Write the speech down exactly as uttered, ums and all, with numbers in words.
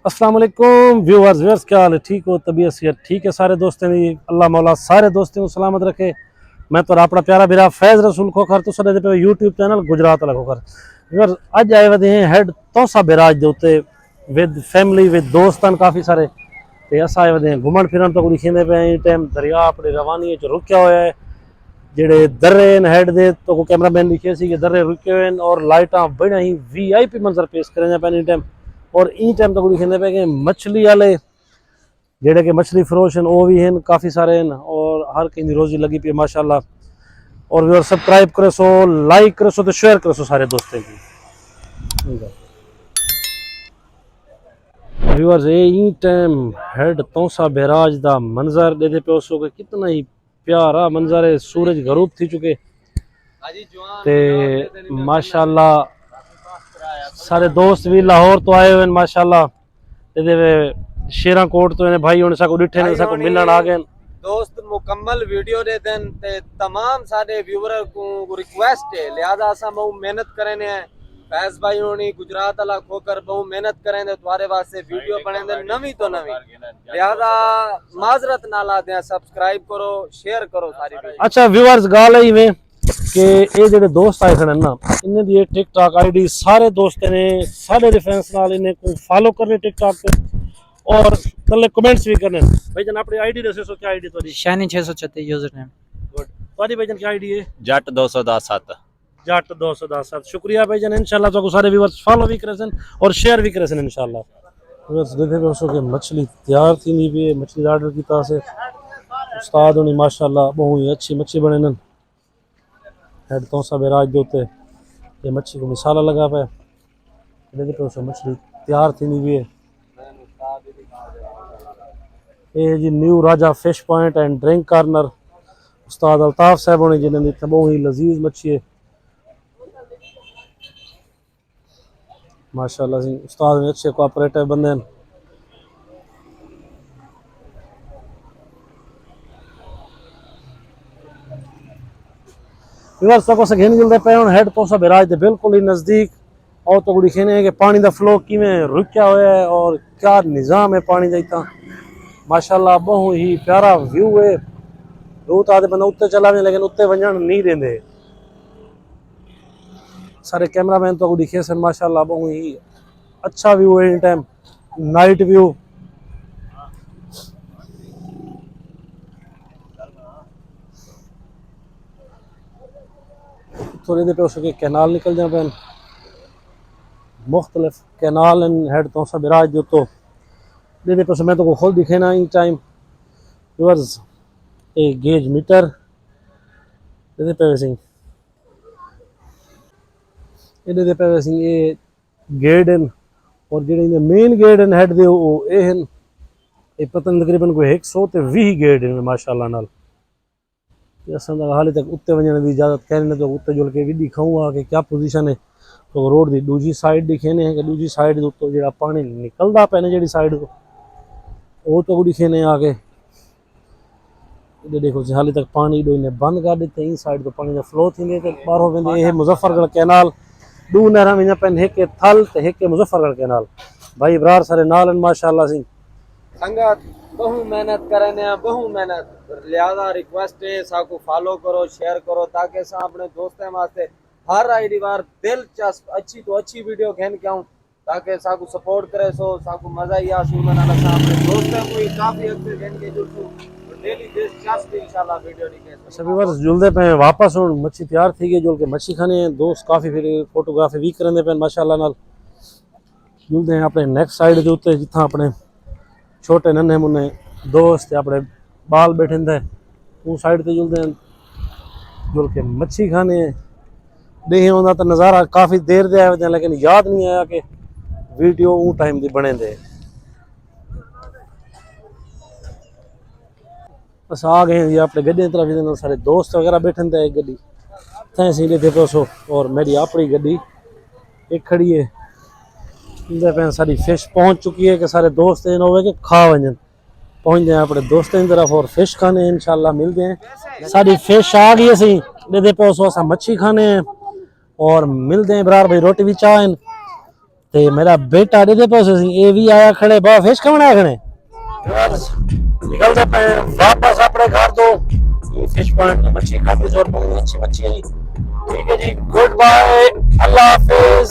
السلام علیکم viewers viewers, کیا حال ہے؟ ٹھیک ہو؟ طبیعت صحت ٹھیک ہے سارے دوستیں دی؟ اللہ مولا سارے دوستیں کو سلامت رکھے۔ میں تو اپنا پیارا بھرا فیض رسول کھوکھر، تو سارے دے پہ یوٹیوب چینل گجرات والا کھوکھر۔ ویورز، اج آئے ودے ہیں ہیڈ تونسہ بیراج دے اتے ود فیملی، ود دوستان کافی سارے۔ تے اساں آئے ودے ہیں گھمن پھرن، تو کڑی کھیندے پہ ہیں ٹائم دریا اپنی روانی وچ رکیا ہویا ہے۔ جڑے درے ہیں ہیڈ دے، تو کو کیمرہ مین لکھے سی کہ درے رکے ہوئے ہیں اور لائٹاں بڑا ہی وی آئی پی منظر پیش کریں پہ ہیں ٹائم۔ اور این ٹائم تو کڑی کھیندے پہ کہ مچھلی والے جڑے کہ مچھلی فروش ہیں، وہ بھی ہیں، کافی سارے ہیں، اور ہر کہیں دی روزی لگی پئی ہے، ماشاءاللہ۔ اور ویور سبسکرائب کرے سو، لائک کرے سو تے شیئر کرے سو سارے دوستیں کی۔ ویورز، اے این ٹائم ہیڈ تونسہ بیراج دا منظر دے دے پہ سو کہ کتنا ہی پیارا منظر ہے۔ سورج غروب تھی چکے تے ماشاءاللہ سارے دوست بھی لاہور تو آئے ہوئے ہیں، ماشاءاللہ۔ تے دے وے شیراں کوٹ تو نے بھائی ہن ساکو ڈٹھے نے، بھائی ساکو ہن ملن آ گئے۔ دوست مکمل ویڈیو دے دن تے تمام سارے ویورر کو ریکویسٹ ہے، لہذا اساں بہت محنت کرنے ہیں۔ فیض بھائی ہونی گجرات والا کھوکھر بہت محنت کریں دے تمہارے واسطے ویڈیو بنے دے نویں تو نویں، لہذا معذرت نال آدھے ہیں، سبسکرائب کرو، شیئر کرو ساری ویڈیو۔ اچھا ویورز، گال ہے ایویں کہ اے جڑے دوست آئے کھڑے نا، انہیں دی ٹک ٹاک آئی ڈی، سارے دوستیں نے سارے ریفرنس نال انہیں کو فالو کرنے ٹک ٹاک تے، اور تلے کمنٹس بھی کرنے۔ بھائی جان، اپنی آئی ڈی دسے سو، کیا آئی ڈی تہاڈی؟ شانی چھ سو چھتی یوزر نیم۔ گڈ۔ تہاڈی بھائی جان کیا آئی ڈی ہے؟ جٹ دو سو دس ست۔ جٹ دو سو دس ست۔ شکریہ بھائی جان، انشاءاللہ تہاکوں سارے ویورز فالو بھی کرسن اور شیئر بھی کرسن انشاءاللہ۔ ویورز، دیکھے پہ سو کہ مچھلی تیار تھی نہیں پئی، مچھلی دا آرڈر کیتا سے۔ استاد ہونی ماشاءاللہ بہت ہی اچھی مچھی بنے نن۔ ہیڈ تونسہ بیراج دے اتے یہ مچھی کو مسالہ لگا پہ۔ دیکھے پہ سو مچھلی تیار تھی نہیں پئی ہے۔ یہ ہے جی new Raja fish point and drink corner, استاد الطاف صاحب ہونے جنہیں دی بہت ہی لذیذ مچھی ہے۔ ماشاءاللہ سی، استاد نے اچھے کوآپریٹو بندے ہیں۔ ویورز، تکو سے گھن جلدے پے ہن ہیڈ تونسہ بیراج دے بالکل ہی نزدیک۔ اور تو ڈکھینے ہیں کہ پانی دا فلو کیویں رکیا ہویا ہے اور کیا نظام ہے پانی دا اتنا۔ ماشاءاللہ بہت ہی پیارا ویو ہے۔ دو تا دے بندہ اتے چلا وے لیکن اتے ونجن نہیں دیندے۔ سارے کیمرہ مین تو ڈکھے سن، ماشاءاللہ بہت ہی اچھا ویو ہے ان ٹائم، نائٹ ویو۔ تھوڑے دے پہ اس کے کینال نکل جاں پین، مختلف کینال ان ہیڈ تونسہ بیراج دے اتو۔ دے دے پہ میں تو کو خود دکھینا in time. Viewers, a gauge meter دے دے پہ ویسے ایݙے دے پئے ویسیں اے گیٹ ہن، اور جیڑھے ایندے مین گیٹ ہن ہیڈ دے، او اے ہن۔ اے پتہ نہیں تقریباً کوئی ہک سو تے ویہہ گیٹ ہن ماشاءاللہ نال۔ تے اساں دا حالی تک اتے ونڄݨ دی اجازت کائنی، نہ تاں اتے جل کے وی ݙکھاؤں ہا کہ کیا پوزیشن ہے۔ تو روڈ دی ݙوجھی سائیڈ ݙکھیندے ہیں کہ ݙوجھی سائیڈ دے اتوں جیڑھا پانی نکلدا پئے نا جیڑھی سائیڈ توں، او تاں ݙکھیندے ہیں آ کے۔ ایݙے ݙیکھو سی، حالی تک پاݨی ݙو نے بند کر ݙتے، ایں سائیڈ توں پاݨی دا فلو تھیندے تے ٻاہروں ویندے۔ اے ہے مظفر گڑھ کینال، ݙو نہراں ویندیاں پئن، ہک ہے تھل تے ہک ہے مظفر گڑھ کینال۔ بھائی ابرار سارے نال ہن ماشاءاللہ سی۔ سنگت، ٻہوں محنت کریندے ہیں، ٻہوں محنت، لہذا ریکویسٹ ہے ساکوں فالو کرو، شیئر کرو تاکہ اساں اپݨے دوستیں واسطے ہر آئی ڈی وار دلچسپ اچھی تو اچھی ویڈیو گھن کے آؤں۔ تاکہ ساکوں سپورٹ کرے سو، ساکوں مزہ ہی آسی۔ انہاں نال اساں اپݨے دوستاں کوں وی کافی اڳتے گھن کے جلسوں، اور ڈیلی دلچسپ انشاءاللہ ویڈیو ݙیکھے سو۔ اچھا ویورز، جلدے پئے ہیں واپس، ہن مچھی تیار تھی ڳئی، جل کے مچھی کھانے ہیں۔ دوست کافی پھر فوٹوگرافی وی کریندے پئے ہیں ماشاءاللہ نال۔ جلدے ہیں اپݨے نیکسٹ سائیڈ دے اتے، جتھاں اپݨے چھوٹے ننھے منھے دوست تے اپݨے ٻال ٻیٹھن تے، اوں سائیڈ تے جلدے ہیں، جل کے مچھی کھانے ہیں۔ ݙیہہ ہوندا تاں نظارہ کافی دیر دے آئے ودے ہیں، لیکن یاد نہیں آیا کہ ویڈیو اوں ٹائم دی بݨیندے۔ بس آ ڳئے ہیں جی اپݨے گݙیاں طرف، ایندے نال سارے دوست وغیرہ ٻیٹھن تے، ہک گݙی تھیں سی ݙیکھے پئے سو، اور میݙی اپݨی گݙی ہک کھڑی ہے۔ ایندے پئے ساری فش پہنچ چکی ہے کہ سارے دوست ایں ہووے کہ کھا ونڄن۔ پہنچدے ہیں اپݨے دوستیں دی طرف اور فش کھانے ہیں، انشاءاللہ ملدے ہیں۔ ساݙی فش آ ڳئی، اسی ݙیہدے پئے سو، اساں مچھی کھانے ہیں اور ملدے ہیں۔ ابرار بھائی روٹی وی چاہن، تے میرا بیٹا ݙیدھے پوسے سی، اے وی آیا کھڑے، با فش کھاوݨ آیا کھڑے۔ نکلتے پہ واپس اپنے گھر تو۔ فش پوائنٹ مچھی کھاتی اور بہت اچھی مچھی ہے۔ ٹھیک ہے جی، گڈ بائے، اللہ حافظ۔